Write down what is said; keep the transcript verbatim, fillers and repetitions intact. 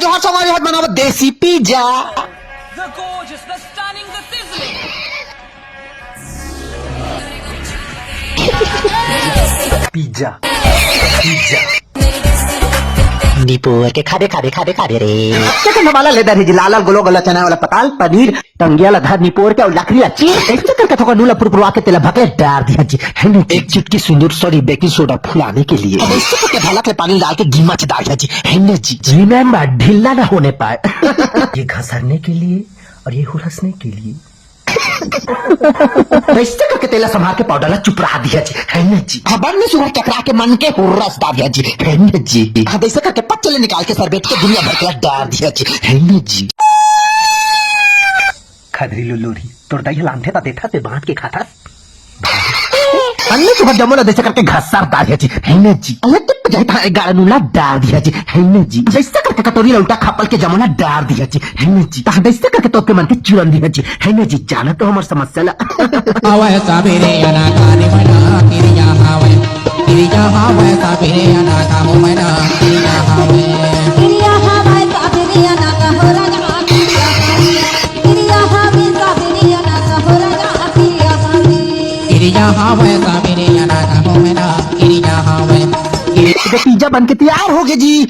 जोहार संगवारी हो, मैं बनावत देसी pizza. The gorgeous, the stunning, the sizzling. Pizza, pizza. निपोर के खाबे, खाबे, खाबे, खाबे रे। चिकन वाला लेदर हे जी, लाल लाल गोलो गोला चना वाला पताल पनीर, टंगिया ला धर निपोर के अउ लकड़ी ला चीर। अइसे करके थोका नूला पुरपुरवा के तेला भके डार दिहा जी, है ना जी? एक चुटकी सिंदूर, सॉरी, बेकिंग सोडा फुलाने के लिए। अब अइसे करके भलक ले पानी डाल के गीमा च डार दिहा जी, है ना जी? रिमेंबर, ढीला ना होने पाए। ये घसरने के लिए और ये हुलसने के लिए। अइसे करके तेला संभार के पाउडर ला चुपरा दिहा जी, है ना जी? हबन में सुगर चकरा के मन के हुर्रस डार दिहा जी, है ना जी? हाँ, अइसे करके पच्चले निकाल के सरबेट के दुनिया भर के ला डार दिहा जी, है ना जी? खदरी लुल्लू री, तोर दाई ह लानथे त देथस ते बांट के खाथस। अन्ने सुभर जम्मो ला अइसे करके घसर डार दिहा जी, है ना जी? अले टिप जाही त एगारह नूला डार दिहा जी, है ना जी? अइसे करके कटोरी ला उल्टा खपल के जम्मो ला डार दिहा जी, है ना जी? तहन अइसे करके तोर के मन के चुरन दिहा जी, है ना जी? जाना तो हमर समस्या ला। हवय सबेरे अनाकानी मना, किरिया हवय, किरिया हवय सबेरे अनाका हो मना, किरिया हवय। किरिया हवय सबेरे अनाका हो राजा, किरिया हवय। किरिया हवे सबेरे अनाका हो राजा, किरिया हवे। किरिया हवे सबेरे अनाका हो मना, किरिया हवे। किरिया। पिज्जा बन के तैयार हो गया जी।